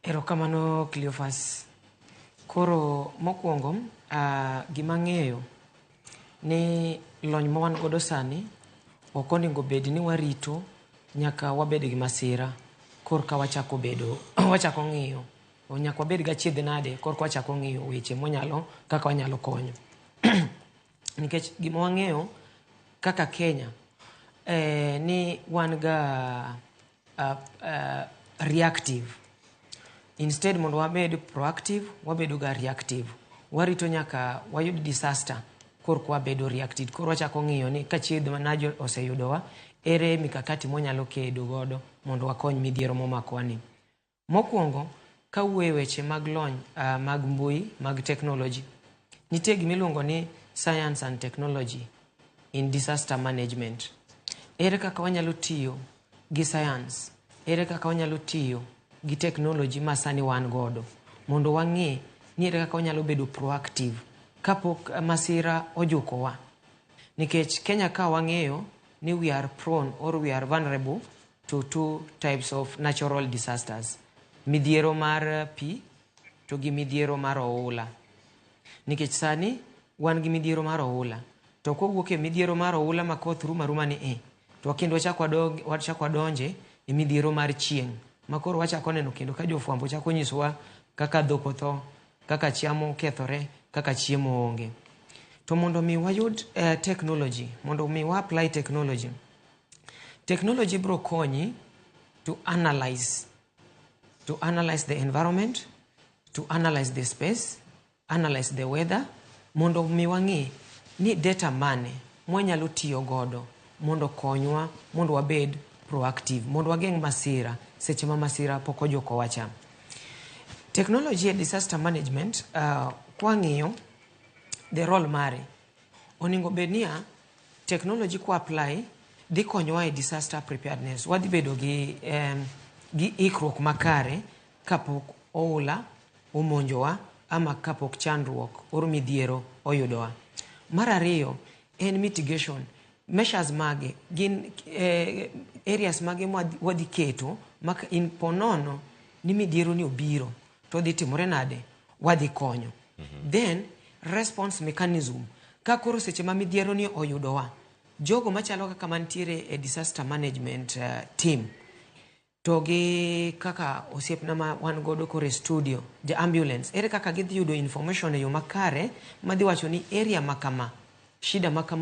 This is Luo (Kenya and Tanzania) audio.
Erokamano, Cleophas. Koro mokwongo, gima ang'eyo ni lony ma wan godo sani ok onego bed ni warito nyaka wabed gi masira korka wachako bedo wachako ng'iyo nyaka wabed gi achiedh nade korka wachako ng'iyo weche monyalo kaka wanyalo konyo. Nikech gima wang'eyo kaka Kenya ni wan ga reactive. Instead mondo wabed proactive, wabedo ga reactive. Warito nyaka wayud disaster korka wabedo reactive. Koro wachako ng'iyo ni ka chiedh nade oseyudowa, ere mikakati mwanyalo kedo godo mondo wakony midhiero momakowa ni. Mokwongo, kawuoyo e weche mag lony mag mbui mag technology, nitie gimiluongo ni science and technology in disaster management. Ere kaka wanyalo tiyo gi science? Ere kaka wanyalo tiyo gi technology ma sani wan godo mondo wang'e ni ere kaka wanyalo bedo proactive kapok masira ojukowa? Nikech Kenya ka wang'eyo ni we are prone or we are vulnerable to two types of natural disasters. Midhiero mar pi to gi midhiero mar oula. Nikech sani wan gi midhiero mar oula. To kowuok e midhiero mar oula ma koth rumo aruma ni e, to kendo wachak wadonje e midhiero mar chieng'. Ma koro wachako neno kendo ka jofwambo chako nyisowa kaka dhok otho, kaka cham okethore, kaka chiemo onge. To mondo mi wayud technology, mondo mi wa apply technology, technology biro konyi to analyze the environment, to analyze the space, analyze the weather, mondo mi wang'e ni data mane mwanyalo tiyo godo mondo konywa mondo wabed proactive, mondo wageng' masira seche ma masira pok ojukowa cha. Technology e disaster management, kwang'iyo the role mare, onego bed niya, technology kwa apply dhi konyowa e disaster preparedness. Wadhi bedo gi ikruok makare kapok oula omonjowa ama kapok chandruok or midhiero oyudowa. Mar ariyo en mitigation. Measures mage gin areas mage wadhi keto ma in ponono ni midhiero ni obiro to dhi timore nade, wadhi konyo. Then response mechanism, ka koro seche ma midhiero ni oyudowa, jogo machalo kaka mantiere e disaster management team to gi kaka osiepna ma wan godo koro e studio, ja ambulance, ere kaka gidhi yudo information e yo makare madhi wacho ni area ma kama shida ma kama.